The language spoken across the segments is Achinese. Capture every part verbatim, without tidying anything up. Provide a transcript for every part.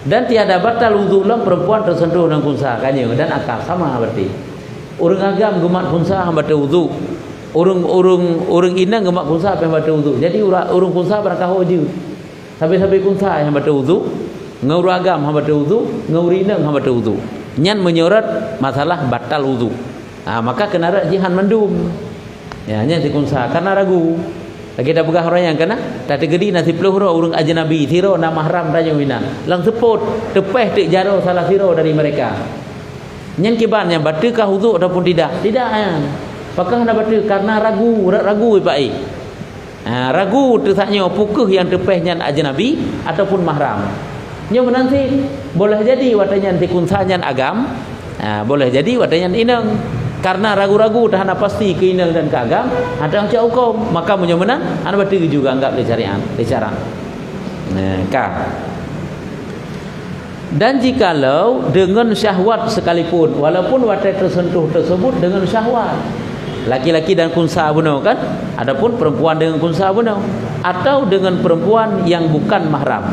Dan tiada batal wudhu lom perempuan tersentuh dengan kunsa, ka nyoe, dan akad sama berarti. Ureuëng agam geumat kunsa hana batal wudhu. Ureuëng, ureuëng, ureuëng inong geumat kunsa pih hana batal wudhu. Jadi ura-, ureuëng kunsa barangkaho jeuet. Sabe-sabe kunsa hana batal wudhu, ngon ureuëng agam hana batal wudhu, ngon ureuëng inong hana batal wudhu. Nyan meunyoe rot masalah batal wudhu. Ha, maka keunarat jih han mandum. Ya, nyan sikunsa, karena ragu. Lagée tapeugah uroe nyan kana, tateukeudi na siplôh droe ureuëng ajnabi, sidroe na mahram tanyoe inan. Lam seupôt, teupéh teuk jaroe salah sidroe dari mereka. Nyan kiban nyan bateue kah wudhu ataupun tidak? Tidak nyan. Pakon hana bateue? Karena ragu, ra-, ragu bak éh. Ha, ragu teuh saat nyoe peu kheueh nyang teupéh nyan ajnabi ataupun mahram. Nyoe meunan cit, boleh jadi watée nyan sikunsa nyan agam, ha, boleh jadi watée nyan inong. Karena ragu-ragu teuh hana pasti keu inong dan keu agam, ha, teuh cok huköm, maka meunyoe meunan, hana bateue juga anggab lé syariat, lé syarak. Nah, ka. Dan jikalau dengan syahwat sekalipun, walaupun watée tersentuh tersebut dengan syahwat, laki-laki dan kunsa bunoe kan, ataupun perempuan dengan kunsa bunoe, atau dengan perempuan yang bukan mahram,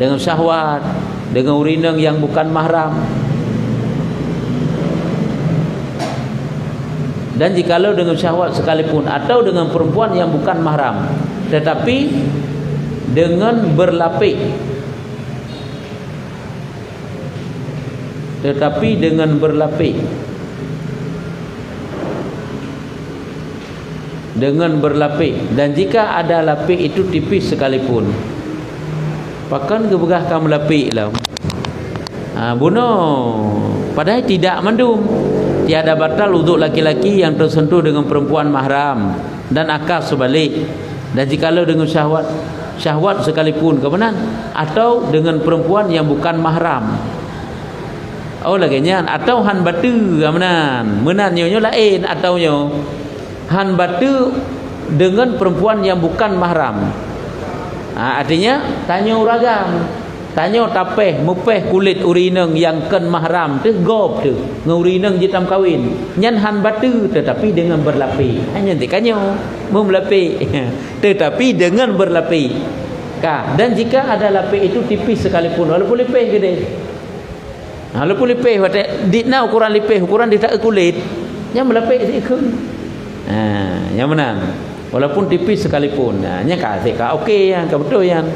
dengan syahwat, dengan ureuëng inong yang bukan mahram. Dan jikalau dengan syahwat sekalipun atau dengan perempuan yang bukan mahram, tetapi dengan berlapik, tetapi dengan berlapik, dengan berlapik, dan jika ada lapik itu tipis sekalipun. Pakon geupeugah ka meulapik lom? Ha, bunoe. Padahai tidak mandum. Tiada batal wudhu laki-laki yang tersentuh dengan perempuan mahram dan akad seubalik. Dan jikalau dengan syahwat, syahwat sekalipun, ka meunan, atau dengan perempuan yang bukan mahram. Oh, lagée nyan, atau han bateue, ka meunan. Meunan nyoe, nyoe laén, atau nyoe. Han bateue dengan perempuan yang bukan mahram. Ha, artinya, tanyoe ureuëng agam. Tanyoe tapéh, meupéh kulét ureuëng inong nyang kon mahram teuh gob teuh, ngon ureuëng inong jeuet tameukawen. Nyan han bateue, tetapi dengan berlapik. Ha, nyan teuh ka nyoe, meulapik. Tetapi dengan berlapik. Ka, dan jika ada lapik itu tipis sekalipun, walaupun lipéh keudeh. Ha, walaupun lipéh, watée di na ukuran lipéh, ukuran di taeu kulét, nyan meulapik sikheun. Ha, nyang meunan. Walaupun tipis sekalipun. Ha, nyan ka, ka oke nyan, ka beutôi nyan.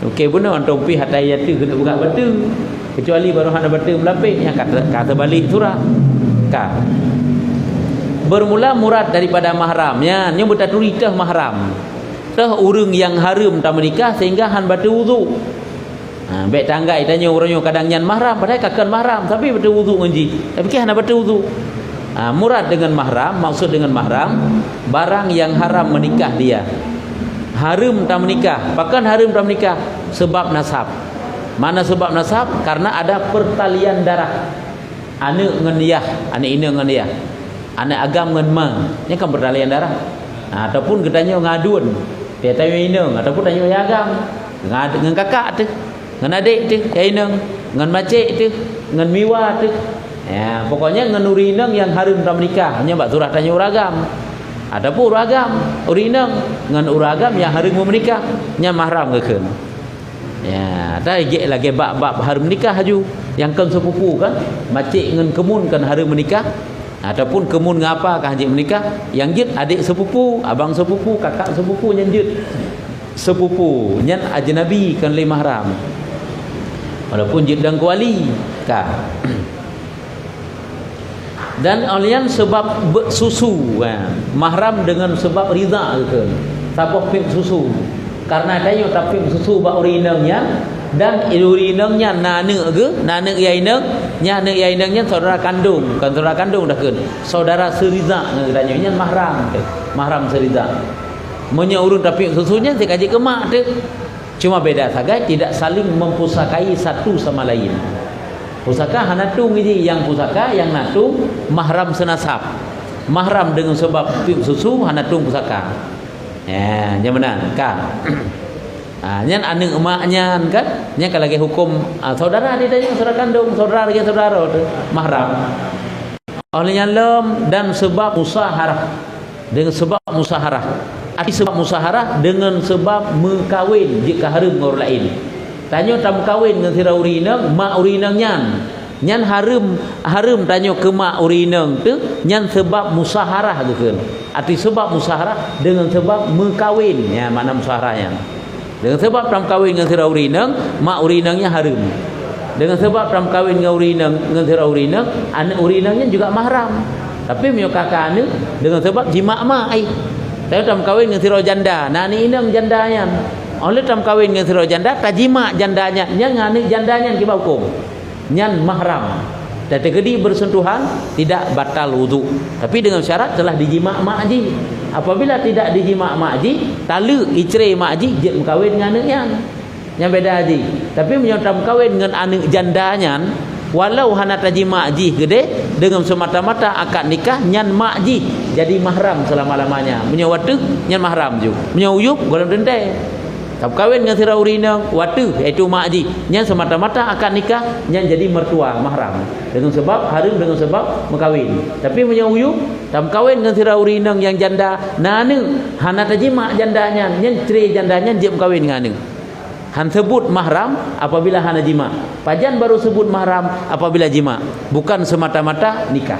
Oke bunoe, antom pih hatai ateueh keuneuk peugah bateue. Kecuali baroe hana bateue meulapik, nyan ka, ka teubalik surat. Ka. Bermula murad daripada mahram. Nyan, nyoe beutaturi teuh mahram. Teuh ureuëng nyang hareuem tameunikah sehingga han bateue wudhu. Ha, bék taanggap tanyoe uroe nyoe kadang nyan mahram, padahai ka kon mahram, tapi bateue wudhu ngon jih. Tapi kan hana bateue wudhu. Ha, murad dengan mahram, maksud dengan mahram, barang yang haram menikah dia. Hareuem tameunikah. Pakon hareuem tameunikah? Sebab nasab. Mana sebab nasab? Karena ada pertalian darah. Aneuëk ngon yah, aneuëk inong ngon yah, aneuëk agam ngon ma, nyan kan pertalian darah. Ha, ataupun geutanyoe ngon aduen, ya tanyoe inong, ataupun tanyoe yah agam, ngon, ngon kakak teuh, ngon adék teuh, yah inong, ngon macék teuh, ngon miwa teuh. Ya, pokoknya ngon ureuëng inong nyang hareuem tameunikah, nyan bak surah tanyoe ureuëng agam. Ataupun ureuëng agam, ureuëng inong, ngon ureuëng agam nyang hareuem meumeunikah, nyan mahram geukheun. Ya, dah igek lagée bab-bab hareuem nikah aju. Nyang kon seupupu kan, macék ngon keumuen kan hareuem meunikah, ataupun keumuen ngon apa ka hanjeuet meunikah, nyang jeuet adék seupupu, abang seupupu, kakak seupupu nyan jeuet. Seupupu nyan ajnabi kon lé mahram. Walaupun jeuet dan kuali, ka. Dan awak nyan sebab beuet susu, ha, mahram dengan sebab ridha geukheun. Saboh piep susu. Karena tanyoe tapiep susu bak ureuëng inong nyan, dan ureuëng inong nyan na aneuëk geuh, na aneuëk yah inong, nyan aneuëk yah inong nyan saudara kandung, kon saudara kandung dah kheun. Saudara seuridha ngon geutanyoe nyan mahram teuh, mahram seuridha. Meunyoe ureuëng tapiep susu nyan, si ka jeuet keu mak teuh. Cuma beda sagai tidak saling mempusakai satu sama lain. Pusaka hana tueng jih, nyang pusaka nyang na tueng mahram seunasab. Mahram deungon sabab piep susu hana tueng pusaka. Ya, nyan meunan ka. Ha, nyan aneuëk mak nyan kan, nyan ka lagée huköm, ha, saudara di tanyoe, saudara kandung, saudara lagée saudara tu, mahram. Oleh nyan lom dan sabab musaharah. Deungon sabab musaharah. Arti sabab musaharah deungon sabab meukawen jeuet ka hareuem ngon ureuëng laén. Tanyoe tameukawen ngon sidroe ureueng inong, mak ureueng inong nyan. Nyan hareuem, hareuem tanyoe keu mak ureueng inong teuh, nyan seubab musaharah geukheun. Arti seubab musaharah deungon seubab meukawen. Nyan makna musaharah nyan. Deungon seubab tameukawen ngon sidroe ureueng inong, mak ureueng inong nyan hareuem. Deungon seubab tameukawen ngon ureueng inong, ngon sidroe ureueng inong, aneuëk ureueng inong nyan juga mahram. Tapi meunyoe ka, ka aneuëk, deungon seubab jimak mak, ai. Tapi tameukawen ngon sidroe janda, na aneuëk inong janda nyan. Óh lheueh tameukawen ngon sidroe janda, tajimak janda nyan, nyan ngon aneuëk janda nyan kiban hukôm. Nyan mahram. Dan teukeudi bersentuhan, tidak batal wudhu. Tapi dengan syarat telah dijimak mak jih. Apabila tidak dijimak mak jih, taleuek, icre mak jih, jeuet meukawen ngon aneuëk nyan. Nyan beda jih. Tapi meunyoe tameukawen ngon aneuëk janda nyan, walau hana tajimak jih keudeh, deungon semata-mata akad nikah, nyan mak jih jadi mahram selama-lamanya. Meunyoe wateuh, nyan mahram ju. Meunyoe uyueb, gohlom teuntée. Tameukawen ngon sidroe ureueng inong, wateuh, yaitu mak jih, nyan semata-mata akad nikah, nyan jadi mertua, mahram. Deungon seubab, hareuem deungon seubab meukawen. Tapi meunyoe uyueb, tameukawen ngon sidroe ureueng inong nyang janda, na aneuëk, hana tajimak janda nyan, nyan cre janda nyan jeuet meukawen ngon aneuëk. Han seubut mahram apabila hana jimak. Pajan baru seubut mahram? Apabila jimak. Bukan semata-mata nikah.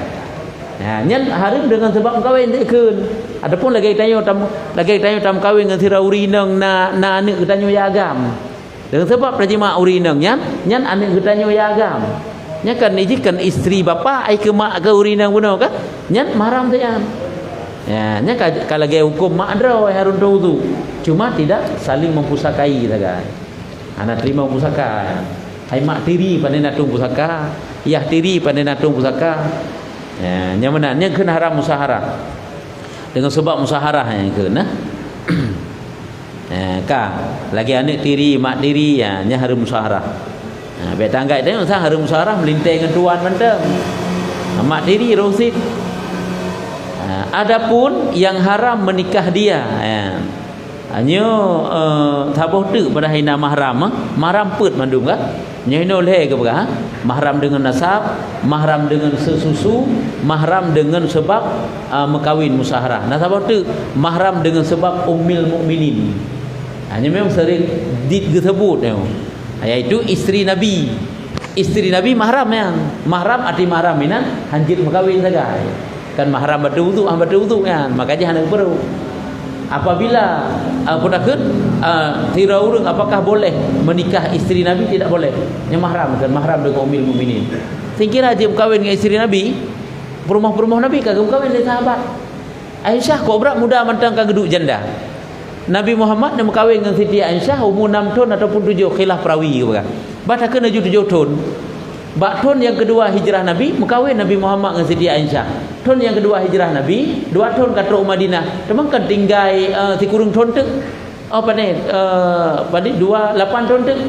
Ha, nyan hareuem deungon seubab meukawen dikheun. Ataupun lagée tanyoe tam-, lagée tanyoe tameukawen ngon sidroe ureueng inong na, na aneuëk geutanyoe nyang agam. Deungon seubab tajimak ureueng inong nyan, nyan aneuëk geutanyoe nyang agam. Nyan kan jih kan istri bapak, ai keu mak keu ureueng inong bunoe kan? Nyan mahram sajan. Ya, nyan ka, ka lagée hukôm mak droe hareuem tawudhu. Cuma tidak saling mempusakai sagai. Hana teurimong pusaka. Hai mak tiri pandai na tueng pusaka, yah tiri pandai na tueng pusaka. Ya, nyang meunan, nyang kheun haram musaharah. Deungon seubab musaharah nyang kheun, nah. Ya, ka, lagée aneuëk tiri, mak tiri, ya, nyan hareuem musaharah. Ya, bék tanggait teuh, misal hareuem musaharah meulintée ngon tuan mantong. Mak tiri roh sit. Ya, adapun yang haram menikah dia, ya. Nyoe, eh, saboh teuk padahai na mahram, eh. Mahram peuet mandum kan? Nyoe inoe lhée geupeugah, eh. Mahram deungon nasab, mahram deungon seususu, mahram deungon seubab, eh, meukawen musaharah. Na saboh teuk, mahram deungon seubab ummil mukminin. Ha, nyoe memang sering di-, geuseubut nyoe. Yaitu istri Nabi. Istri Nabi mahram nyan. Mahram, arti mahram inan, hanjeuet meukawen sagai. Kan mahram bateue wudhu, ah, bateue wudhu nyan. Maka jih hana geupeureuet. Apabila, ah, peue takheun, ah, sidroe ureueng apakah boleh menikah istri Nabi? Tidak boleh. Nyan mahram, kan mahram deungon ummil mukminin. Singkira jeuet meukawen ngon istri Nabi, peurumoh-peurumoh Nabi ka geumeukawen lé sahabat. Aisyah kok brat muda mantong ka geuduek janda. Nabi Muhammad neumeukawen ngon Siti Aisyah umu nam thon ataupun tujoh, khilaf perawi geupeugah. Bah takheun laju tujoh thon. Bak thon nyang keudua hijrah Nabi, meukawen Nabi Muhammad ngon Siti Aisyah. Thon nyang keudua hijrah Nabi, dua thon ka trok u Madinah. Teuma kan tinggai, eh, sikureueng thon teuk. Oh, pane, eh, pane dua, lapan thon teuk.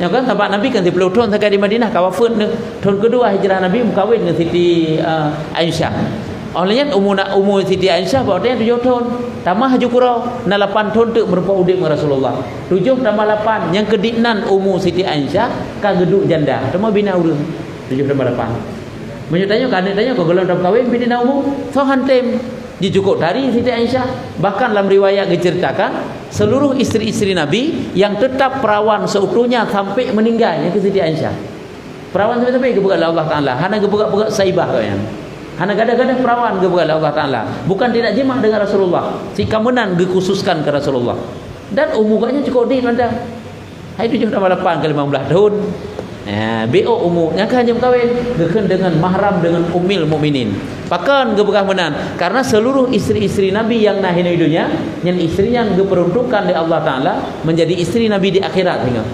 Nyoe kan, sahabat Nabi kan siplôh thon sagai di Madinah, ka wafeuet nyoe. Thon keudua hijrah Nabi meukawen ngon Siti, eh, Aisyah. Óh lheueh nyan umu na-, umu Siti Aisyah bak watée nyan tujoh thon. Tamah laju keudroe, na lapan thon teuk meurumpok udeb ngon Rasulullah. Tujoh tamah lapan, nyang keudit nan umu Siti Aisyah ka geuduek janda. Teuma bina ureueng. Tujoh tamah lapan. Meunyoe tanyoe ka aneuëk tanyoe ka gohlom tameukawen, bina umu, soe han tem. Jicukôp tari Siti Aisyah. Bahkan lam riwayat geuceuritakan, seluruh istri-istri Nabi yang tetap perawan seutuhnya sampai meninggal, nyan keuh Siti Aisyah. Perawan sampai-sampai geupeugah lé Allah Taala, hana geupeugah-peugah saibah gobnyan. Hana gadah-gadah perawan geupeugah lé Allah Taala. Bukan tidak jimak dengan Rasulullah, si ka meunan geukhususkan keu Rasulullah. Dan umu gobnyan cukôp dit mantong. Hai tujoh tambah lapan ka limong blaih thon. Ya, B O umu nyang ka hanjeuet meukawen, geukheun deungon mahram deungon ummil mukminin. Pakon geupeugah meunan? Karena seluruh istri-istri Nabi nyang na hinoe donya, nyan istri nyang geupeuruntukkan lé Allah Taala menjadi istri Nabi di akhirat singoh.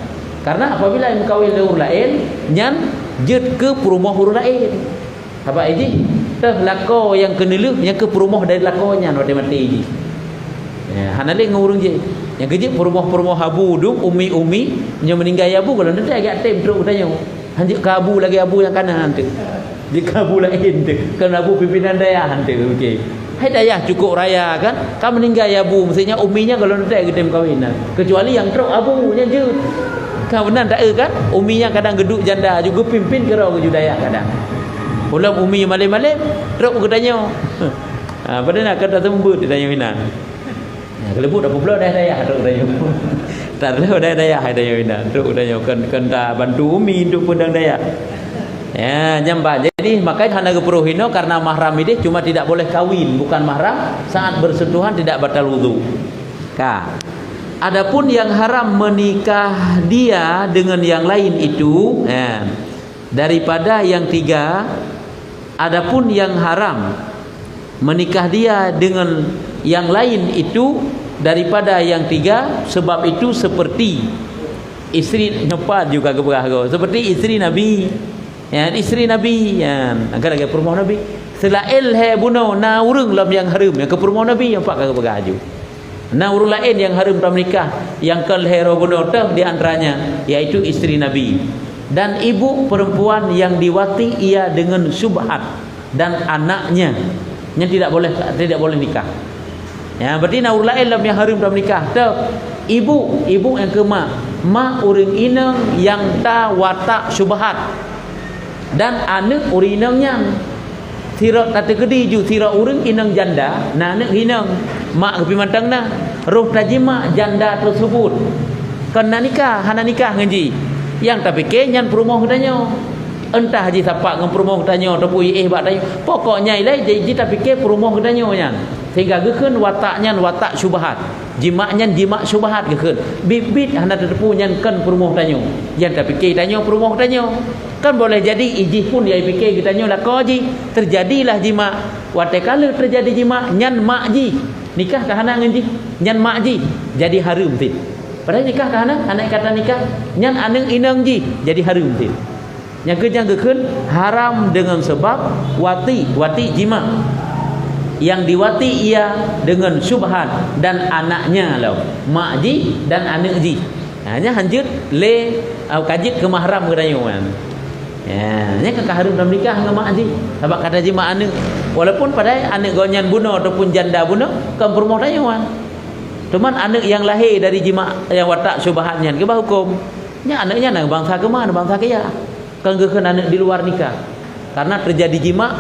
Karena apabila meukawen lé ureueng laén, nyan jeuet keu peurumoh ureueng laén. Sabab jih, teuh lakoe nyang keuneulheueh nyang keu peurumoh dari lakoe nyan watée maté jih. Ya, hana lé ngon ureueng jih. Nyang keu jih peurumoh-peurumoh abu dum, umi-umi, nyoe meuninggai abu, gohlom teuntée geujak tem trok geutanyoe. Hanjeuet keu abu lagée abu nyang kana hanteuk. Jeuet keu abu laén teuk. Kon abu pimpinan dayah hanteuk, oke. Hai dayah cukôp raya kan, ka meuninggai abu, meusti nyan umi nyan gohlom teuntée geutem kawen na. Keucuali nyang trok abu nyan jeuet. Ka meunan taeu kan, umi nyan kadang geuduek janda, ju geupimpin keudroe geuju dayah kadang. Ulôn umi malém-malém, trok geutanyoe. Ha, padahai na ka taseumeubeuet geutanyoe inan. Ha, keuleubut dah peubloe dayah-dayah trok geutanyoe. Tareulheueh dayah-dayah hai tanyoe inan, trok tanyoe kon, kon tabantu umi untuk peudong dayah. Ya, nyan ban. Jadi, makanya hana geupeureuh inoe karena mahram ideh cuma tidak boleh kawin, bukan mahram, saat bersentuhan tidak batal wudu. Ka. Adapun yang haram menikah dia dengan yang lain itu, ya, daripada yang tiga, adapun yang haram menikah dia dengan yang lain itu daripada yang tiga, sebab itu seperti isteri, nyoe pat juga geupeugah, seperti isteri Nabi. Ya, isteri Nabi, ya, angkat lagi peurumoh Nabi. Selain lhèe bunoe na ureueng lom nyang hareuem, nyang keu peurumoh Nabi, nyoe pat ka geupeugah laju. Na ureueng laén nyang hareuem tameunikah, nyang kon lhèe droe bunoe teuh di antaranya, yaitu isteri Nabi, dan ibu perempuan yang diwati ia dengan syubhat, dan anaknya, yang tidak boleh, tidak boleh nikah. Ya, berarti na ureueng laén lom nyang hareuem tameunikah. Teuh, ibu, ibu nyang keu mak, mak ureueng inong nyang tawatak syubhat. Dan aneuk ureueng inong nyan, sidroe tateukeudi ju sidroe ureueng inong janda, na aneuk inong, mak geuh pih mantong na, roh tajimak janda teuseubut. Kon na nikah, hana nikah ngon jih. Nyang tapike nyan peurumoh geutanyoe. Entah jisapat ngon peurumoh geutanyoe, teupeu éh bak tanyoe. Pokoknya ilai ji, jitapike peurumoh geutanyoe nyan. Sehingga geukheun watak nyan watak syubhat. Jimak nyan jimak syubhat geukheun. Biet-biet hana tateupeue nyan kon peurumoh tanyoe. Nyang tapike tanyoe peurumoh tanyoe. Kan boleh jadi ijih pun nyang ipike geutanyoe lakoe jih. Teujadilah jimak. Watée ka lheueh teujadi jimak, nyan mak jih. Nikah ka hana ngon jih, nyan mak jih. Jadi hareuem cit. Padahai nikah ka hana, hana ikatan nikah. Nyan aneuk inong jih, jadi hareuem cit. Nyang keu nyang geukheun haram deungon sabab wati, wati jimak. Nyang diwati ia deungon syubhat dan anaknya lom, mak jih dan aneuk jih. Ha, nyan hanjeuet lé, ah, ka jeuet keu mahram geutanyoe nyan. Ya, nyan ka, ka hareuem dalam nikah ngon mak jih. Sabab ka tajimak aneuk. Walaupun padahai aneuk gobnyan bunoe ataupun janda bunoe, kon peurumoh tanyoe nyan. Teuma aneuk nyang lahé dari jimak nyang watak syubhat nyan keubah huköm. Nyan aneuk nyan bansa keu ma, bansa keu yah. Kon geukheun aneuk di luar nikah. Karena teujadi jimak,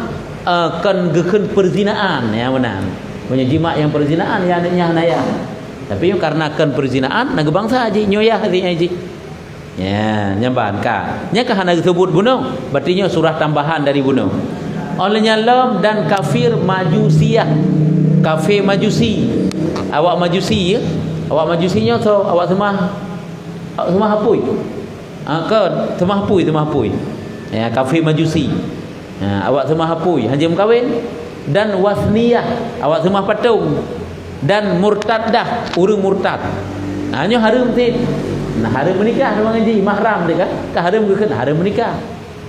eh, kon geukheun perzinaan, ya meunan. Meunyoe jimak nyang perzinaan, ya aneuk nyan hana yah. Tapi karena kon perzinaan, na geubansa jih, nyoe yah jih, jih. Ya, nyan ban ka. Nyan ka hana geuseubut bunoe, berarti nyoe surah tambahan dari bunoe. Óh lheueh nyan lom dan kafir Majusiah. Kafé Majusi. Awak Majusi, ya? Awak Majusi nyoe soe? Awak seumah, awak seumah apui. Ah, kon, seumah apui, seumah apui. Ya, kafé Majusi. Ha, awak seumah apui, hanjeuet meukawen. Dan wasniyah, awak seumah patong. Dan murtaddah, ureuëng murtad. Ha, nyoe hareuem cit. Nah, hareuem meunikah deungon jih, mahram teuh ka. Ka hareuem geukheun, hareuem meunikah.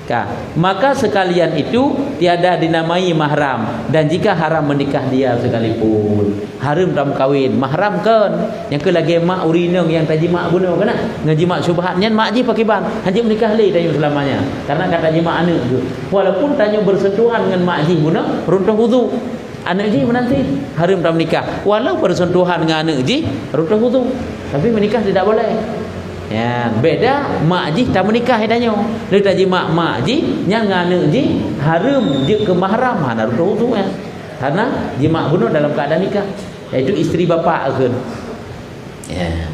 Ka. Maka sekalian itu tiada dinamai mahram. Dan jika haram menikah dia sekalipun. Hareuem tameukawen, mahram kon. Nyang keu lagée mak ureuëng inong nyang tajimak bunoe keunan, ngon jimak syubhat nyan mak jih pakriban, hanjeuet meunikah lé tanyoe seulamanya, karena ka tajimak aneuk geuh. Walaupun tanyoe bersentuhan ngon mak jih bunoe, runtoh wudu. Aneuk jih meunan cit, hareuem tameunikah. Walau bersentuhan ngon aneuk jih, runtoh wudu. Tapi menikah tidak boleh. Ya, beda mak jih tameunikah tanyoe. Lé tajimak mak jih, nyang ngon aneuk jih, hareuem jeuet keu mahram, hana runtoh wudu nyan. Karena jimak bunoe dalam keadaan nikah. Yaitu isteri bapak kheun. Ya.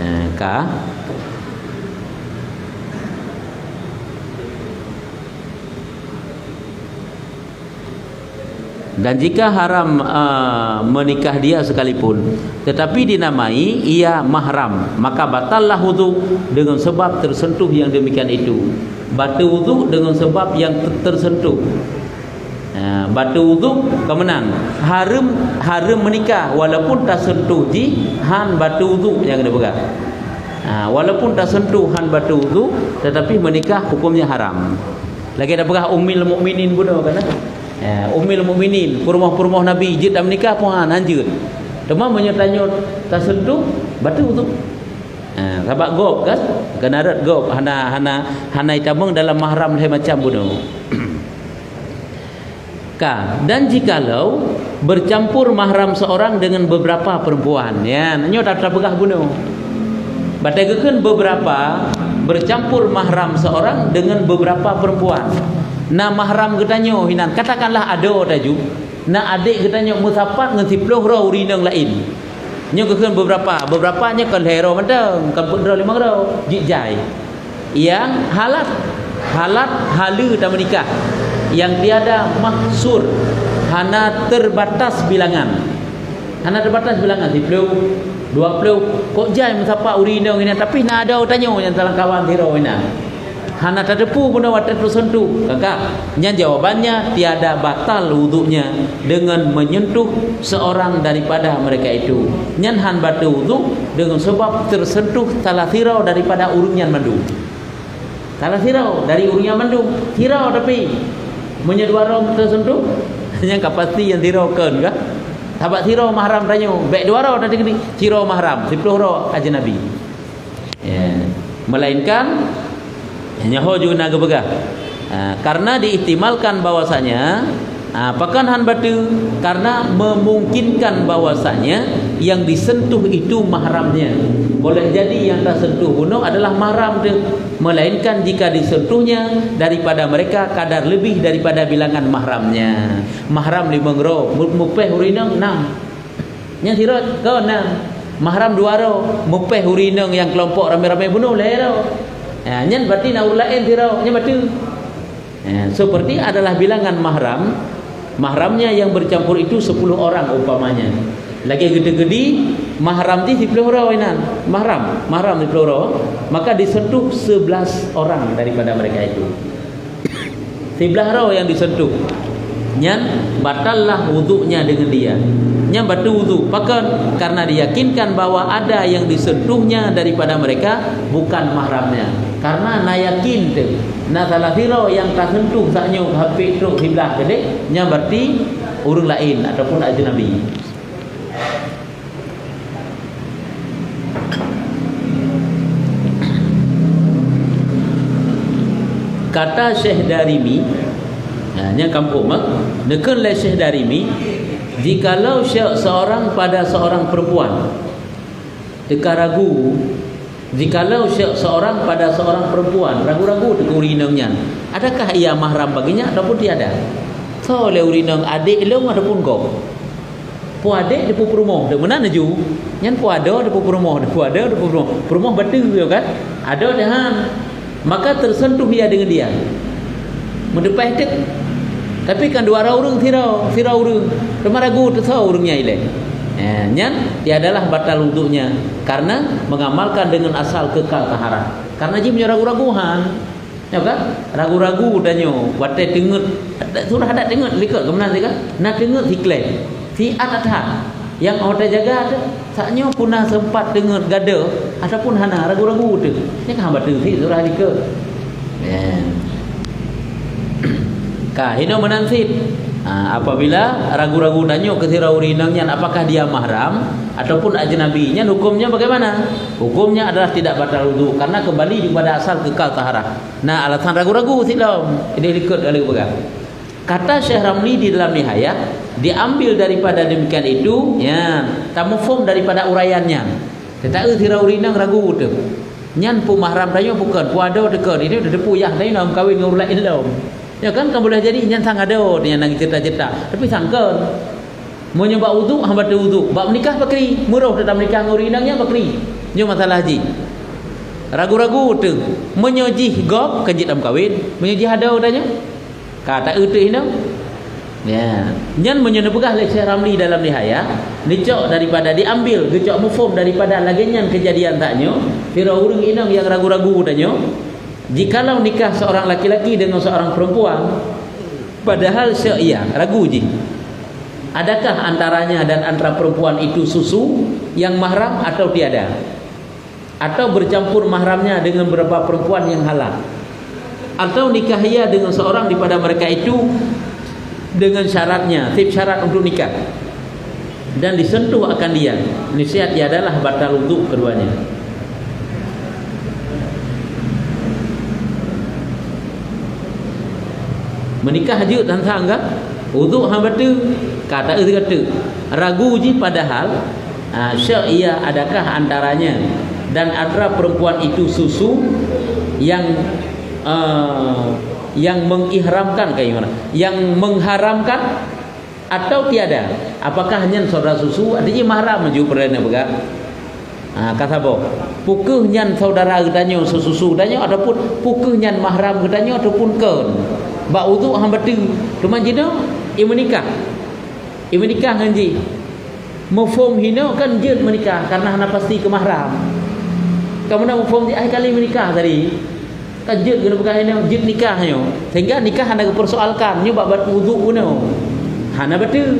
Eh, ka. Dan jika haram, eh, menikah dia sekalipun, tetapi dinamai ia mahram, maka batallah wudu dengan sebab tersentuh yang demikian itu. Batal wudu dengan sebab yang ter-, tersentuh. Ha, batal wudu ka meunan. Hareuem, hareuem meunikah walaupun taseuntuh jih han batal wudu nyang geupeugah. Ha, walaupun taseuntuh han batal wudu, tetapi meunikah hukumnya haram. Lagée tapeugah Ummul Mukminin bunoe kan? Ha, Ummul Mukminin, peurumoh-peurumoh Nabi jeuet tameunikah peue han, han jeuet. Teuma meunyoe tanyoe taseuntuh, batal wudu. Ha, sabab gob kan? Keunarat gob hana, hana, hana itamong dalam mahram lhée macam bunoe. Ka, dan jikalau bercampur mahram seorang dengan beberapa perempuan. Ya, nyoe ta-, tapeugah bunoe. Batée geukheun beberapa, bercampur mahram seorang dengan beberapa perempuan. Na mahram geutanyoe hinan, katakanlah adoe taju. Na adék geutanyoe meusapat ngon siplôh droe ureueng inong laén. Nyoe geukheun beberapa, beberapa nyoe kon lhèe droe mantong, kon peuet droe limong droe, jijai. Nyang halat, halat haleue tameunikah, nyang tiada mahsur, hana teubatas bilangan. Hana teubatas bilangan, siplôh, dua plôh, kok jai meusapat ureueng inong inan, tapi na adoe tanyoe nyang talam kawan sidroe inan. Hana tateupeue bunoe watèe teuseuntuh, kakak. Nyan jawabannya, tiada batal wuduknya dengan menyentuh seorang daripada mereka itu. Nyan han batal wuduk dengan sebab tersentuh salah sidroe daripada ureueng nyan mandum. Salah sidroe dari ureueng nyan mandum, sidroe tapi meunyoe dua droe teuseuntuh, nyan ka pasti nyang sidroe kon ka. Sabab sidroe mahram tanyoe, bèk dua droe tadi, sidroe mahram, siplôh droe ajnabi. Ya. Melainkan, nyoe ho juga na geupeugah. Ha, karena diihtimalkan bahwasanya, ha, pakon han batal, karena memungkinkan bahwasanya yang disentuh itu mahramnya. Boleh jadi yang tersentuh bunoe adalah mahram teuh, melainkan jika disentuhnya daripada mereka kadar lebih daripada bilangan mahramnya. Mahram limong droe, mu-, mupèh ureueng inong, enam. Nyan sidroe kon na. Mahram dua droe, mupèh ureueng inong nyang keulompok ramé-ramé bunoe lhèe droe. Ha, nyan berarti na ureueng laén sidroe, nyan batal. Ha, seperti adalah bilangan mahram, mahramnya yang bercampur itu sepuluh orang umpamanya. Lagèe geuteuk keudi, mahram jih siplôh droe inan. Mahram, mahram siplôh droe, maka disentuh sebelas orang daripada mereka itu. Siblaih droe nyang disentuh, nyan batallah wuduknya dengan dia. Nyan batal wuduk. Pakon? Karena diyakinkan bahwa ada yang disentuhnya daripada mereka bukan mahramnya. Karena na yakin teuh, na salah sidroe nyang tasentuh saat nyoe hampir trok siblaih keudéh, nyan berarti ureueng laén ataupun ajnabi. Kata Syekh Darimi, ha, nyan kampung, ha? Neukheun lé Syekh Darimi, jikalau syek seorang pada seorang perempuan, teuka ragu, jikalau syek seorang pada seorang perempuan, ragu-ragu teuka ureueng inong nyan, adakah ia mahram baginya ataupun tiada? Soe lé ureueng inong, adék lôn ataupun gob? Po adék teupeu peurumoh, teuk meunan laju. Nyan po adoe teupeu peurumoh, po adoe teupeu peurumoh. Peurumoh bateue, kan? Adoe teuh han. Maka tersentuh ia dengan dia. Meuteupaih teuk. Tapi kan dua droe ureueng sidroe, sidroe ureueng. Teuma ragu teuh soe ureueng nyan ilée. Eh, nyan tiadalah batal wuduknya karena mengamalkan dengan asal kekal taharah. Karena jih meunyoe ragu-ragu han. Nyoe kan? Ragu-ragu tanyoe watée teungeut, surah adat teungeut likot keu meunan sika. Na teungeut siklée, siat that. Nyang oh teujaga teuh, saat nyoe puna sempat teungeut gadoh ataupun hana, ragu-ragu teuh. Nyan ka hamba teuh sit surah likot. Ya. Ka hinoe meunan sit. Ha, apabila ragu-ragu tanyoe keu sidroe ureueng inong nyan apakah dia mahram ataupun ajnabi, nyan hukumnya bagaimana? Hukumnya adalah tidak batal wudu karena kembali kepada asal kekal taharah. Na alasan ragu-ragu sit lom. Ideh likot ka lheueh peugah. Kata Syekh Ramli di dalam Nihayah, diambil daripada demikian itu, ya, tamuphom daripada uraian nyan. Teuta sidroe ureueng inong ragu teuh. Nyan peue mahram tanyoe bukon, peue adoe teuh kon, ini teupeu yah tanyoe na meukawen ngon ureueng laén lom. Ya kan, kan boleh jadi nyan sang adoe teuh nyang na cerita-cerita, tapi sang kon. Meunyoe bak wudhu, hana batal wudhu. Bak meunikah pakri, meuroh teuh tameunikah ngon ureueng inong nyan pakri. Nyoe masalah jih. Ragu-ragu teuh. Meunyoe jih gob, kan jeuet tameukawen. Meunyoe jih adoe tanyoe, ka taeu teuh inong. Ya. Nyan meunyoe neupeugah lé Syekh Ramli dalam Nihayah, neucok daripada, diambil, geucok muphom daripada lagée nyan keujadian tanyoe, sidroe ureueng inong nyang ragu-ragu tanyoe, jikalau nikah seorang laki-laki dengan seorang perempuan, padahal syek ia ragu jih. Adakah antaranya dan antara perempuan itu susu yang mahram atau tiada? Atau bercampur mahramnya dengan beberapa perempuan yang halal? Atau nikah ia dengan seorang daripada mereka itu dengan syaratnya, sip syarat untuk nikah, dan disentuh akan dia, niscaya tiadalah batal wudhu keduanya. Meunikah jeuet sang-sang ka? Wudhu hana batal, ka taeu sigoe teuk. Ragu jih padahal, ha, syek ia adakah antaranya dan antara perempuan itu susu yang, eh, yang mengihramkan, kayak gimana? Yang mengharamkan Atau tiada? Apakah nyan saudara susu? Artinya mahram meunyoe peureulée neupeugah. Ha, ka saboh. Peu kheueh nyan saudara geutanyoe, seususu geutanyoe, ataupun peu kheueh nyan mahram geutanyoe ataupun kon. Bak uduk hana bateue. Teuma jinoe, ie meunikah. Ie meunikah ngon jih. Muphom hinoe kan jeuet meunikah karena hana pasti keu mahram. Kamoe na muphom jih, ai kali meunikah tadi. Kan jeuet keuneuk peugah nyoe, jeuet nikah nyoe. Sehingga nikah hana geupersoalkan, nyoe bak, bak uduk bunoe. Hana bateue.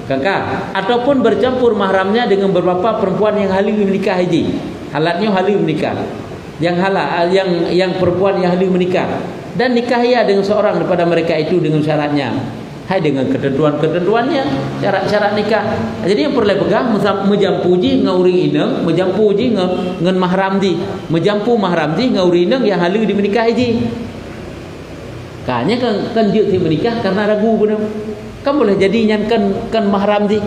Kan ka? Ataupun bercampur mahramnya dengan beberapa perempuan yang haleue menikah jih. Halat nyoe haleue menikah. Yang hala-, yang, yang perempuan yang haleue menikah. Dan nikah ia dengan seorang daripada mereka itu dengan syaratnya. Hai dengan ketentuan-ketentuannya, syarat-syarat nikah. Jadi nyang peureulée peugah, meusa-, meujampu jih ngon ureuëng inong, meujampu jih ngon, ngon mahram jih. Meujampu mahram jih ngon ureuëng inong nyang haleue dimeunikah jih. Ka, nyan kan, kan jeuet sit meunikah karena ragu bunoe. Kan boleh jadi nyan kan, kan mahram jih.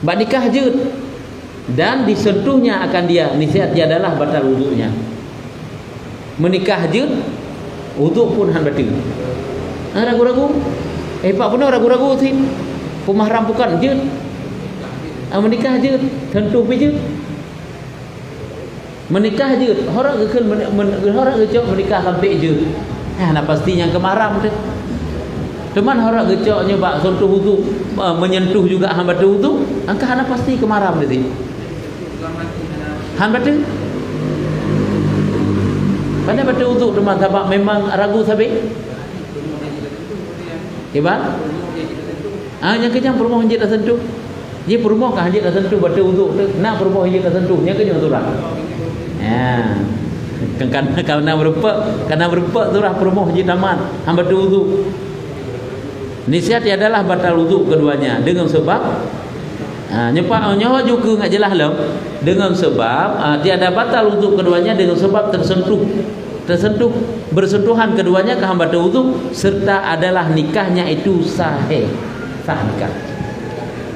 Bak nikah jeuet dan disentuhnya akan dia, niscaya tiadalah batal wuduknya. Meunikah jeuet, uduk pun hana bateue. Ha, ragu-ragu. Eh, pat bunoe ragu-ragu sit. Peumahram bukan jeuet. Ha, meunikah jeuet, sentuh pih jeuet. Meunikah jeuet, hora geukheun men-, men-, hora geucok meunikah sampai jeuet. Eh, hana pasti nyang keu mahram teuh. Teuma hora geucok nyoe bak sentuh uduk, eh, menyentuh juga hana bateue uduk, angka hana pasti keu mahram teuh. Hana bateue? Pane bateue uduk teuma sabab memang ragu sabe? Kiban? Ah, nyang keujang peurumoh jeuet tasentuh. Jih peurumoh ka jeuet tasentuh bateue uduk teuh. Na peurumoh jeuet tasentuh, nyang keujang surah. Ya. Kan, kan, kana meureumpok, kana meureumpok surah peurumoh jih tamat, hana bateue uduk. Niscaya tiadalah batal uduk keduanya dengan sebab, ha, nyepak nyoe ju keu ngat jeulaih lom, dengan sebab, ha, tiada batal uduk keduanya dengan sebab tersentuh, tersentuh, bersentuhan keduanya ka hana batal uduk, serta adalah nikahnya itu sahih, sah nikah.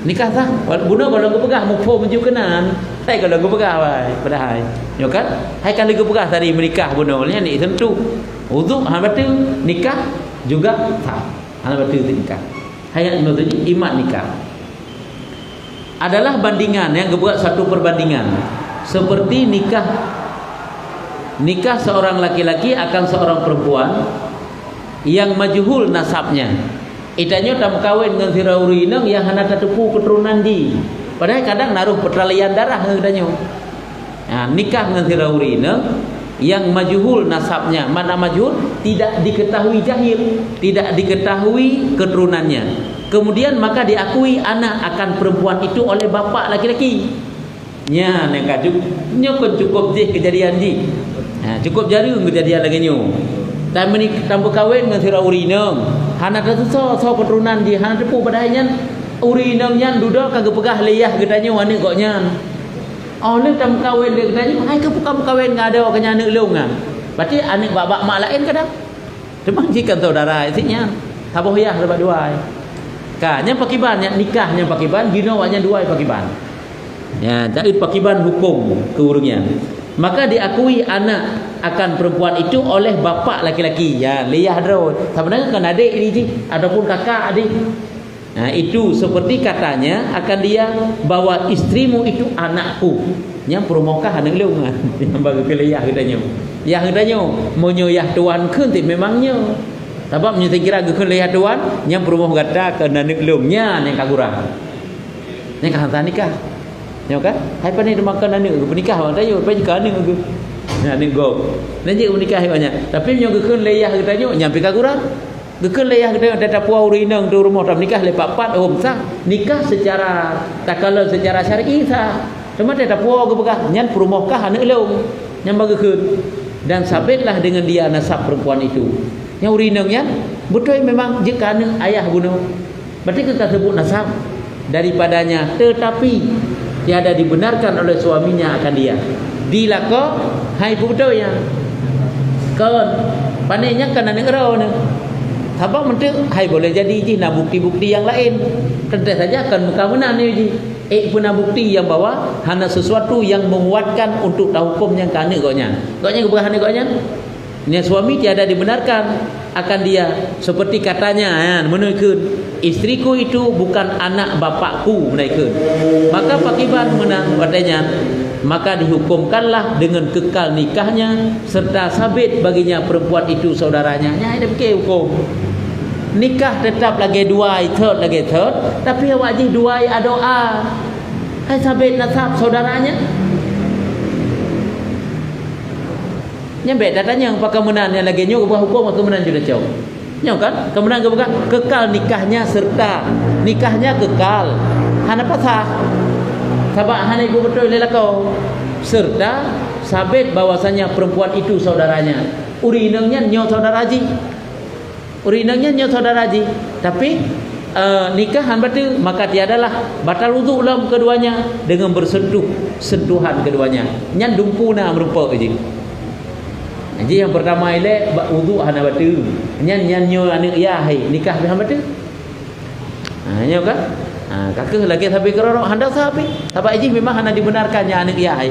Nikah sah, bunoe gohlom geupeugah muphom ju keunan, hai gohlom geupeugah wai, padahai nyoe kan, hai ka lheueh geupeugah tadi meunikah bunoe nyan disentuh, uduk hana bateue, nikah juga sah. Hana bateue teuh nikah. Hai nyan meunurot jih imat nikah. Adalah bandingan, nyang geubuat satu perbandingan. Seperti nikah, nikah seorang laki-laki akan seorang perempuan yang majhul nasabnya. Geutanyoe tameukawen ngon sidroe ureuëng inong nyang hana tateupeue keuturonan jih. Padahai kadang na rôh peutralian darah ngon geutanyoe. Ha, nikah ngon sidroe ureuëng inong nyang majhul nasabnya, makna majhul, tidak diketahui, jahil, tidak diketahui keturunannya. Kemudian maka diakui anak akan perempuan itu oleh bapak laki-laki. Nyan nyang ka ju-, nyoe kon cukup jih keujadian jih. Ha, cukup jareueng keujadian lagée nyoe. Tameunik-, tameukawen ngon sidroe ureuëng inong, hana tateusoe soe keuturonan jih, hana teupeue, padahai nyan ureuëng inong nyan dudoe ka geupeugah lé yah geutanyoe aneuëk gobnyan. Oh, lheueh tameukawen lé geutanyoe, hai keupeue ka meukawen ngon adoe keu nyan aneuëk lôn nyan. Berarti aneuëk bak-bak mak laén kadang. Teuma jih kan saudara sit nyan. Saboh yah bak dua. Ka, nyan pakiban, nyan nikah nyan pakiban, jinoe awak nyan dua pakiban. Ya, jadi pakiban hukum keu ureuëng nyan. Maka diakui anak akan perempuan itu oleh bapak laki-laki. Ya, lé yah droe. Sebenarnya kan adék jih ataupun kakak adék. Nah, itu seperti katanya akan dia bahwa istrimu itu anakku. Nyang peurumoh kah aneuëk lôn? Nyang bak geukheun lé yah geutanyoe. Yah geutanyoe, meunyoe yah tuan kheun teuh memang nyoe. Sabab meunyoe kira geukheun lé yah tuan, nyang peurumoh gata keu aneuëk lôn. Nyan nyang ka gura. Nyang ka hantar nikah. Nyoe kan? Hai pane teuma keu aneuëk geuh, peunikah bang tayo, pai jika aneuëk geuh. Nyan aneuëk gob. Nyan jeuet meunikah awak nyan. Tapi meunyoe geukheun lé yah geutanyoe, nyan pih ka gura. Geukheun lé yah geutanyoe, tatapuwoe ureuëng inong teuh rumoh tameunikah lé pat-pat hom sah. Nikah secara takalon secara syar'i sah. Teuma tatapuwoe geupeugah, nyan peurumoh kah aneuëk lôn. Nyan bak geukheun. Dan sabitlah dengan dia nasab perempuan itu. Nyang ureuëng inong nyan beutôi memang jeuet keu aneuëk ayah bunoe. Berarti kan ka seubut nasab daripadanya, tetapi tiada dibenarkan oleh suaminya akan dia. Dilakoe hai peubeutôi nyan. Kon, pane nyan kan aneuëk droeneuh. Sabab meunteuk hai boleh jadi jih na bukti-bukti nyang laén. Teuntée saja kan meuka meunan nyoe jih. Ék peuna bukti nyang bahwa hana sesuatu yang menguatkan untuk tahukum nyan keu aneuëk gobnyan. Gobnyan geupeugah aneuëk gobnyan, nyan suami tiada dibenarkan akan dia seperti katanya, ha, meunoe kheun. Istriku itu bukan anak bapakku, meunan kheun. Maka pakiban meunan watée nyan, maka dihukumkanlah dengan kekal nikahnya serta sabit baginya perempuan itu saudaranya. Nyan ai dipike hukum. Nikah tetap lagée dua, thot lagée thot, tapi awak jih dua adoe. Hai sabit nasab saudaranya. Nyan bék tatanyong pakon meunan nyang lagée nyoe geupeugah huköm, pakon meunan jeuet tacok. Nyoe kan, keu meunan geupeugah kekal nikahnya serta nikahnya kekal. Hana pasah. Sabab hana ibu beutôi lé lakoe. Serta sabit bahwasanya perempuan itu saudaranya. Ureuëng inong nyan nyoe saudara jih. Ureuëng inong nyan nyoe saudara jih, tapi, eh, nikah han bateue, maka tiadalah batal wudhu lom keduanya dengan bersentuh, sentuhan keduanya. Nyan dumpeue na meurumpok jih. Jadi nyang pertama ilée bak wudhu hana bateue. Nyan, nyan nyoe aneuëk yah hai, nikah pih han bateue. Ha, nyoe kan? Ha, ka kheueh lagée sabe keurok hana sabe. Sabab jih memang hana dibenarkan nyang aneuëk yah hai.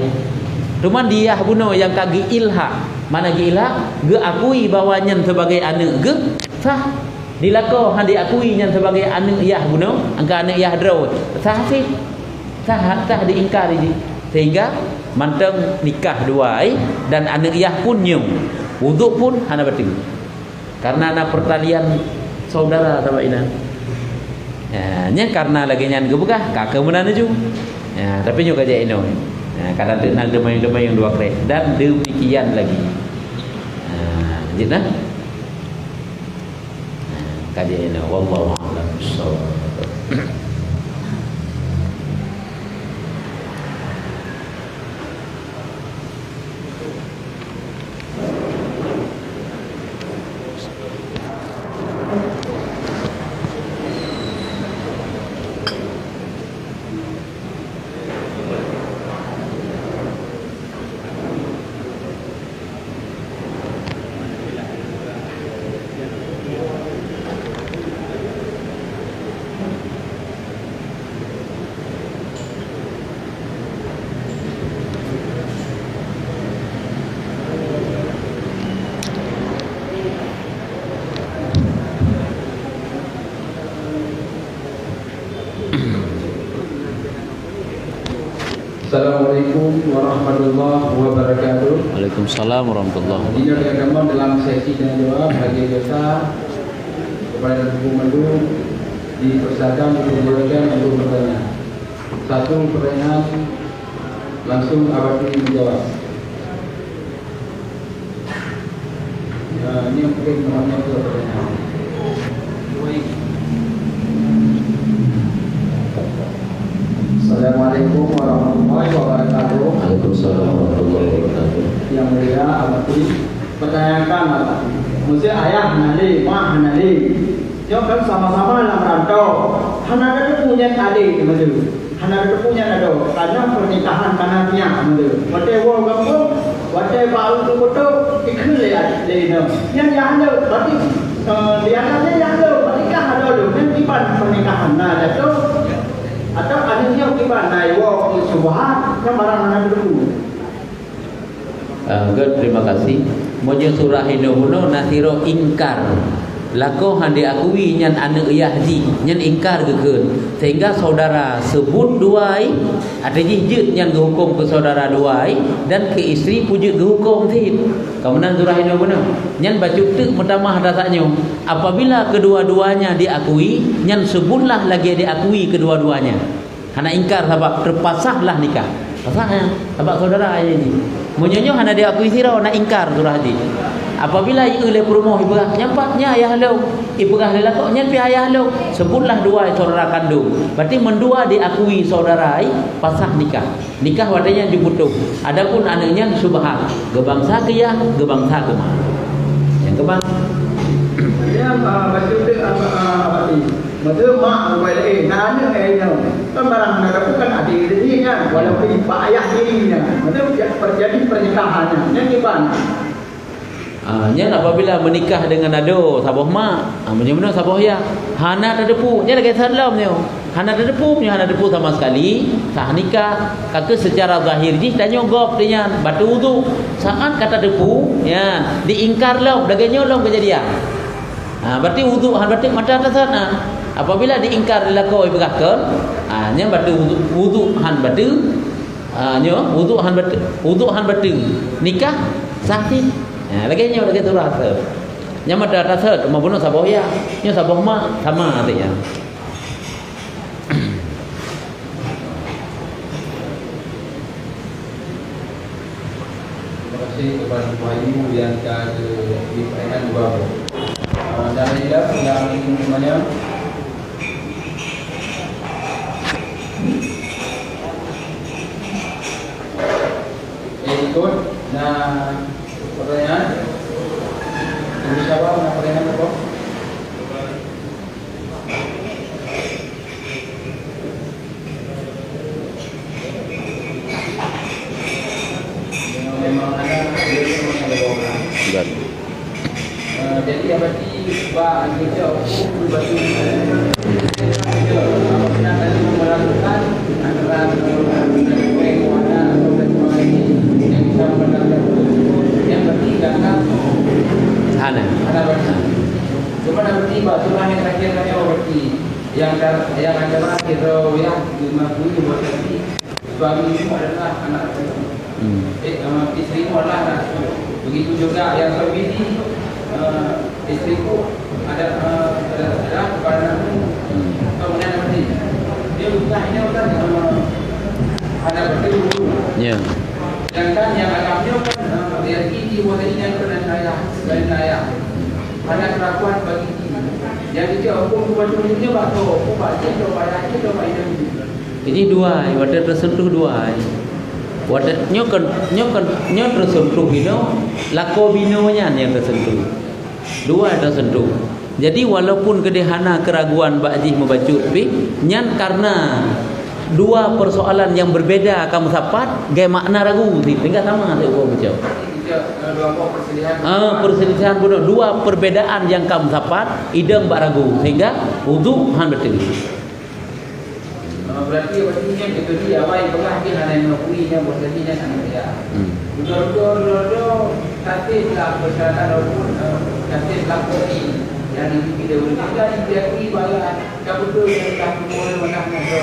Teuma di yah bunoe nyang ka geuilhak. Mana geuilhak? Geuakui bahwa nyan sebagai aneuëk geuh sah. Di lakoe han diakui nyan sebagai aneuëk yah bunoe, angka aneuëk yah droe. Sah sih. Sah, sah diingkar jih. Sehingga mantong nikah dua ai dan aneuëk yah pun nyoe. Wudhu pun hana bateue. Karena na pertalian saudara sama ina. Ya, nyan karena lagée nyan geupeugah, ka keu meunan laju. Ya, tapi nyoe ka jeuet inoe. Ya, kadang teunang teuma-teuma nyang dua krek dan demikian lagi. Ya, lanjut nah. Ya, ka jeuet inoe. Wallahu a'lam bishawab. Assalamualaikum warahmatullahi wabarakatuh. Waalaikumsalam warahmatullahi wabarakatuh. Inoe dalam sesi tanya jawab bagi kita kepada Teungku Mandu dipersilakan untuk memberikan untuk bertanya. Satu pertanyaan langsung Abati menjawab. Ya, ini mungkin namanya itu pertanyaan. Assalamualaikum warahmatullahi wabarakatuh. Waalaikumsalam warahmatullahi wabarakatuh. Yang mulia Abati, pertanyakan Abati. Maksud ayah hana lé, mak hana lé. Nyoe kan sama-sama lam rantau. Hana tateupeue nyan alé teuma tu. Hana tateupeue nyan adoe. Karena pernikahan kana tiang teuma tu. Watée woe gampông, watée bak ureuëng beutôi, ikheun lé, lé inong. Nyan yah lom, berarti, eh, di atasnya yah lom, berarti kah adoe lom. Nyan kiban pernikahan na jatuh. Atau aneuëk nyoe kiban na iwoe keu syubhat, nyan barang hana tateupeue. Ah, good, terima kasih. Meunyoe surah inoe bunoe na sidroe ingkar. Lakoe han diakui nyan aneuëk yah jih, nyan ingkar geukheun. Sehingga saudara sebut dua ai, até jih jeuet nyan geuhuköm keu saudara dua ai dan keu istri pun jeuet geuhuköm cit. Ka meunan surah inoe bunoe. Nyan bacut teuk meutamah ata saat nyoe. Apabila kedua-duanya diakui, nyan sebutlah lagée diakui kedua-duanya. Hana ingkar sabab terpasahlah nikah. Pasah nyan, sabab saudara ayah jih. Meunyoe nyoe hana diakui sidroe, na ingkar surah jih. Apabila ieu lé peurumoh ipeugah, "Nyan pat nyan ayah lôn," ipeugah lé lakoe, "Nyan pih ayah lôn," sebutlah dua saudara kandung. Berarti meundua diakui saudara ai, pasah nikah. Nikah watée nyan jiputôh. Adapun aneuëk nyan syubhat, geubansa keu yah, geubansa keu mak. Nyang keubang. Dia, ah, bacut teuk, ah, ah, Abati. Maksud mak bukai lé, na aneuëk, eh, nyoe. Kan barang na bukan adik diri nyan, walaupun bak ayah diri nyan. Maksud terjadi pernikahan nyan. Nyan kiban. Ah, nyan apabila menikah dengan adoe saboh mak, ah, meunyoe meunoe saboh yah, hana tateupeue, nyan lagée that lom nyoe. Hana tateupeue, meunyoe hana tateupeue sama sekali, sah nikah. Ka kheueh secara zahir jih tanyoe gob di nyan, bateue wudhu. Saat ka tateupeue, nyan diingkar lom, lagée nyoe lom keujadian. Ah, berarti wudhu han bateue mata atas sana. Apabila diingkar di lakoe peugah kon, ha, nyan bateue wudu, wudu han bateue. Ha, nyoe wudu han bateue, wudu han bateue. Nikah sah cit. Ha, lagèe nyoe, lagèe tu rasa. Nyan mata rasa, cuma bunoe saboh ya. Nyoe saboh ma, sama artinya. Terima kasih kepada Bapak Ibu yang ka di perayaan dua boh. Ah, dan ada yang ingin bertanya? Eh, ikut. Nah, pertanyaan? Ibu Syawal, nah, pertanyaan apa? Memang ada, ada orang. Dan Eh, jadi, apa ti ba anggota hukum batu? Apabila kalian melakukan antara, eh, kuasa atau kuasa yang bisa melakukan, yang penting datang. Hana. Hana berarti. Cuma nanti bak surah yang terakhir tadi, oh, berarti yang, yang antara kita, ya, lima puluh berarti. Suami itu adalah anak laki. Hmm. Eh, eh, isteri itu adalah anak laki. Begitu juga yang suami ini, eh, isteri itu ada, eh, ada, ada kepada anak laki. Hmm. Kemudian nanti dia bukan, ini bukan, eh, anak laki dulu. Ya. Sedangkan yang anak laki kan, eh, dia ini, dia ini, dia dan ayah, dan ayah. Ada kelakuan bagi ini. Yang dia hukum bukan cuma dia, bak tu, bak dia, bak ayah, bak ayah. Jadi dua ai, watèe teuseuntuh dua ai. Watèe nyoe kon, nyoe kon, nyoe teuseuntuh inoe, lakoe binoe nyan nyang teuseuntuh. Dua ai teuseuntuh. Jadi walaupun keudeh hana keuraguan bak jih mubacut pih, nyan karena dua persoalan yang berbeda ka meusapat, gai makna ragu, sehingga sama teuh huköm. Ah, perselisihan bunoe, dua perbedaan nyang ka meusapat, idong bak ragu, sehingga wudu han beutôi. Ah, berarti, berarti nyan itu dia, awai peugah dia hana mengakui nyan, buat tadi nyan hana dia. Hmm. Udah, udah, udah, udah, tapi lah persyaratan ataupun, eh, tapi lah kopi yang dibikin dia boleh juga diakui bahwa tak betul yang tak betul, mana ada.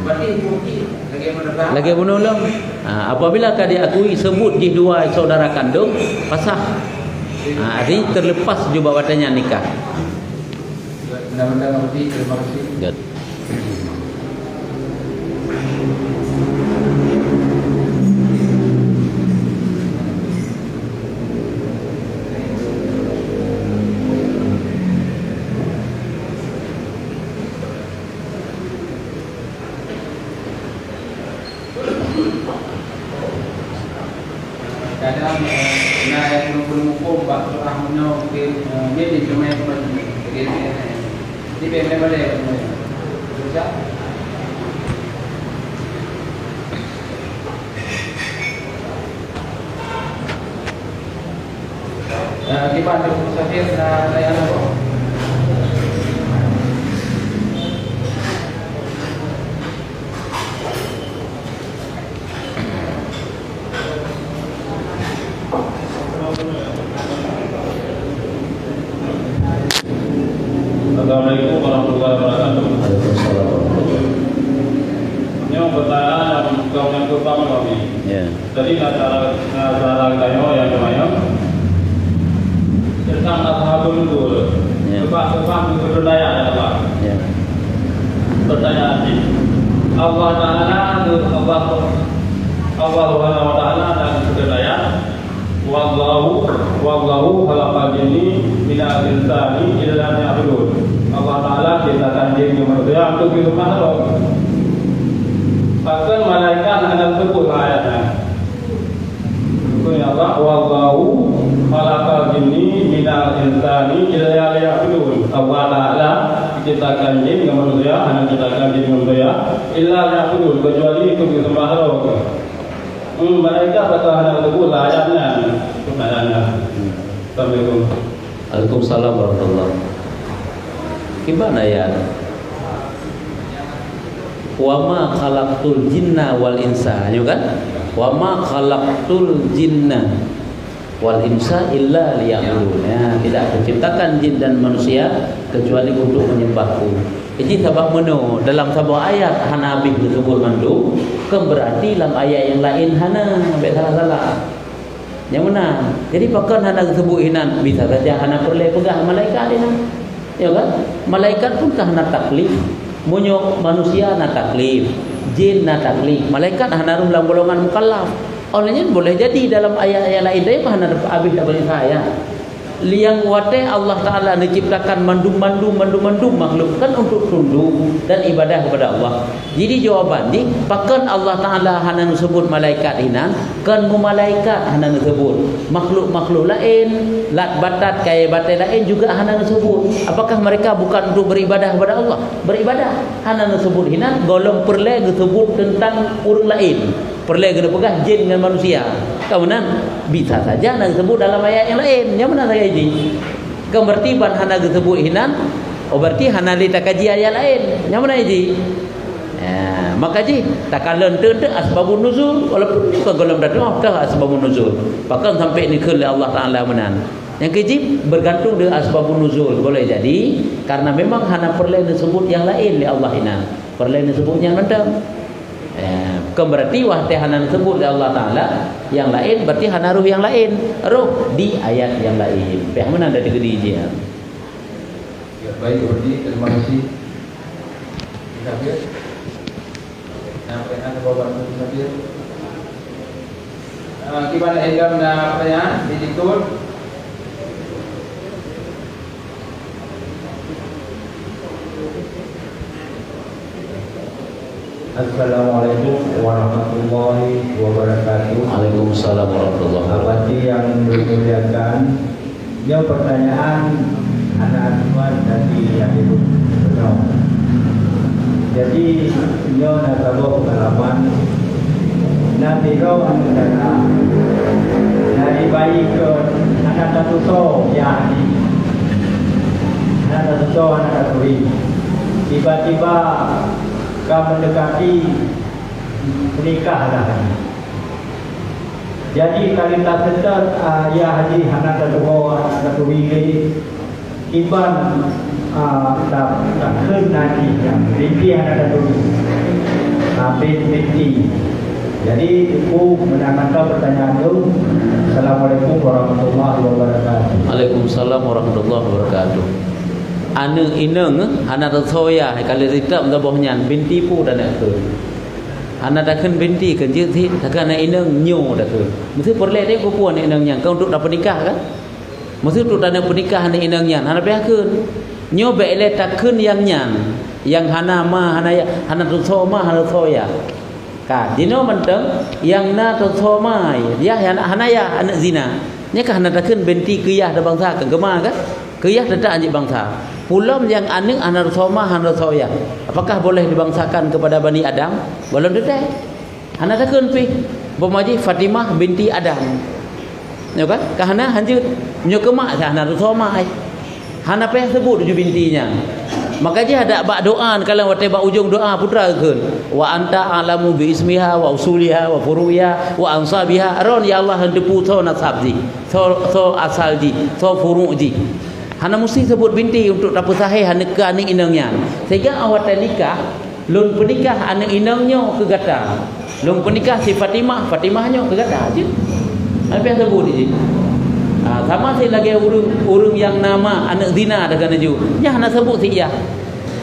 Berarti hukum dia lagi mana? Lagi bunuh lom. Ha, apabila ka diakui sebut jih dua saudara kandung, pasah. Ha, artinya terlepas jubah watanya nikah. Benar-benar mengerti, terima kasih. Good. Kadang, eh, na nyang peunumpuk-numpuk bak surah meunyoe mungkin, eh, dia di jumai pun. Jadi, eh, di benteng boleh. Bisa? Eh, kiban di musafir na layan apa? Assalamualaikum warahmatullahi wabarakatuh. Waalaikumsalam warahmatullahi wabarakatuh. Nyoe pertanyaan nyang ka menyangkut bab nyoe. Ya. Jadi, na cara, na cara geutanyoe nyang teumanyong teuntang ashabul nuzul. Ya. Sebab, sebab geupeudaya ya Allah. Ya. Pertanyaan jih, Allah Taala, Allah, Allah Subhanahu wa Taala dan geupeudaya, "Wallahu, wallahu khalaqal jinni minal insani illa liya'budun." Allah Taala ciptakan jin ngon manusia untuk disembah Allah. Pakon malaikat hana teupeu ayat nyan? Bukan ya Allah, "Wallahu khalaqal jinni minal insani illa liya'budun." Allah Taala ciptakan jin ngon manusia, hana ciptakan jin ngon manusia illa liya'budun, kecuali untuk disembah Allah. Hmm, malaikat pakon hana teupeu ayat nyan? Pertanyaannya. Assalamualaikum. Waalaikumsalam warahmatullah. Kiban ayat? "Wa ma khalaqtul jinna wal insa," nyoe kan? "Wa ma khalaqtul jinna wal insa illa liya'budun." Ya, tidak kuciptakan jin dan manusia kecuali untuk menyembahku. Jadi sabab meunoe dalam saboh ayat hana habéh geuseubut mandum, kon beurati lam ayat nyang laén hana, bék salah-salah. Nyang meunan. Jadi pakon hana geuseubut hinan, bisa saja hana peureulée peugah malaikat hinan. Ya kan? Malaikat pun ka hana taklif. Meunyoe manusia na taklif, jin na taklif, malaikat hana rhom lam golongan mukallaf. Oleh nyan boleh jadi dalam ayat-ayat laén teuh hana habéh tapeuriksa ayat. Liang watée Allah Taala neuciptakan mandum-mandum, mandum-mandum makhluk kan untuk tunduk dan ibadah kepada Allah. Jadi jawaban jih, pakon Allah Taala hana neuseubut malaikat hinan, kon meumalaikat hana neuseubut. Makhluk-makhluk laén, lat batat kayée batée laén juga hana neuseubut. Apakah mereka bukan untuk beribadah kepada Allah? Beribadah. Hana neuseubut hinan, gohlom peureulée geuseubut teuntang ureuëng laén. Peureulée geuneuk peugah jén ngon manusia. Ka meunan, bisa saja na geuseubut dalam ayat nyang laén. Nyang meunan sagai jih. Kon beurati ban hana geuseubut hinan, oh, beurati hana lé takaji ayat laén. Nyang meunan jih. Ya, maka jih takalon teuk-teuk asbabun nuzul, walaupun kon gohlom tatu'oh teuh asbabun nuzul. Pakon sampai neukheun lé Allah Taala meunan. Nyang keujih bergantung dengan asbabun nuzul. Boleh jadi karena memang hana peureulée neuseubut nyang laén lé Allah inan. Peureulée neuseubut nyang mantong. Eh, bukan berarti watée hana neuseubut lé Allah Taala nyang laén, berarti hana roh nyang laén. Roh di ayat nyang laén. Pih meunan dah teukeudi jih. Ya, baik, Odi, terima kasih. Kita lihat. Nah, pertanyaan ke bawah tu, kita lihat. Ah, gimana, Endang, na pertanyaan? Di situ. Assalamualaikum warahmatullahi wabarakatuh. Waalaikumsalam warahmatullahi wabarakatuh. Abati yang dimuliakan, nyoe pertanyaan anak asuhan tadi yang ibu penuh. Jadi, nyoe na saboh pengalaman, na sidroe aneuk dara, dari bayi ke anak tatusoe, ya, anak tatusoe, anak taturi. Tiba-tiba ka mendekati menikah dah. Jadi, kali taseutôt, ah, ya Haji, hana tatuho, hana taturi lé. Kiban, ah, ta-, takheun Haji, binti hana taturi. Ah, bin-, binti. Jadi, Teungku, meunan mantong pertanyaan tu. Assalamualaikum warahmatullahi wabarakatuh. Waalaikumsalam warahmatullahi wabarakatuh. Aneuk inong, eh, hana teusoe ya, kalau ritap gaboh nyan, binti pu dan aneuk tu. Hana takheun binti kheun jeuet cit, takheun aneuk inong nyoe takheun. Meusti peureulée teuh keupeue aneuk inong nyan, ka untuk tapeunikah kan? Meusti untuk taneuk peunikah aneuk inong nyan, hana payah kheun. Nyoe bék ilée takheun nyang nyan, nyang hana ma, hana ya, hana teusoe ma, hana teusoe ya. Ka, jinoe mantong, nyang na teusoe ma, ya, hana, hana ya, aneuk zina. Nyan ka hana takheun binti keu yah dan bangsa keu keuma kan? Keu yah teutap jeuet bangsa. Peulom nyang aneuk hana teusoe ma, hana teusoe yah. Apakah boleh dibangsakan kepada Bani Adam? Gohlom teuntée. Hana takheun pih. Umpama jih Fatimah binti Adam. Nyoe kan? Ka hana hanjeuet. Nyoe keu mak hana teusoe ma ai. Hana payah seubut tujoh binti nyan. Maka jih adak bak doa, kalon watée bak ujong doa putra geukheun, "Wa anta a'lamu bi ismiha wa usuliha wa furu'iha wa ansabiha." Ron ya Allah han teupeu soe nasab jih, soe, soe asal jih, soe furu' jih. Hana musti seubut binti untuk tapeusahéh aneuk keu aneuk inong nyan. Sehingga awak teunikah, lôn peunikah aneuk inong nyoe keu gata. Lôn peunikah si Fatimah, Fatimah nyoe keu gata jeuet. Hana payah seubut jih. Ha, sama si lagée ureuëng, ureuëng nyang na ma aneuk zina deungon aju. Nyan hana seubut si yah.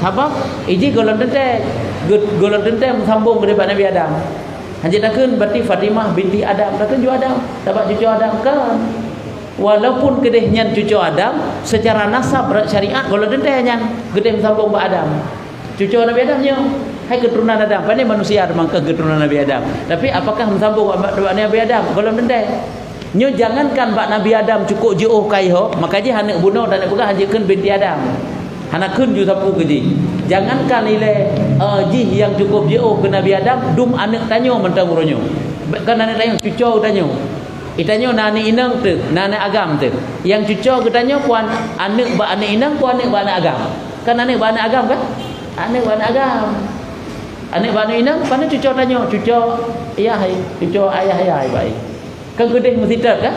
Sabab, iji gohlom teuntée, ge-, gohlom teuntée meusambong keudeh bak Nabi Adam. Hanjeuet takheun berarti Fatimah binti Adam, takheun ju Adam, sabab cucoe Adam kan. Walaupun keudeh nyan cucoe Adam, secara nasab rot syariat gohlom teuntée nyan, keudeh meusambong bak Adam. Cucoe Nabi Adam nyoe, hai keuturonan Adam, pane manusia teuma keuh keuturonan Nabi Adam. Tapi apakah meusambong bak, bak Nabi Adam? Gohlom teuntée. Nyoe jangankan bak Nabi Adam cukôp jiôh ka ihoe, maka jih aneuk bunoe dan aneuk peugah hanjeuet kheun binti Adam. Hana kheun ju sapeue keu jih. Jangankan ilée, eh, jih nyang cukôp jiôh keu Nabi Adam, dum aneuk tanyoe mantong uroe nyoe. Bék kon aneuk tanyoe, cucoe tanyoe. Itanyoe na aneuk inong teuh, na aneuk agam teuh. Nyang cucoe geutanyoe kon aneuk bak aneuk inong, kon aneuk bak aneuk agam. Kan aneuk bak aneuk agam kan? Aneuk bak aneuk agam. Aneuk bak aneuk inong, pane cucoe tanyoe, cucoe yah ai, cucoe ayah yah ai bak ai. Kan keudeh meusitot kan?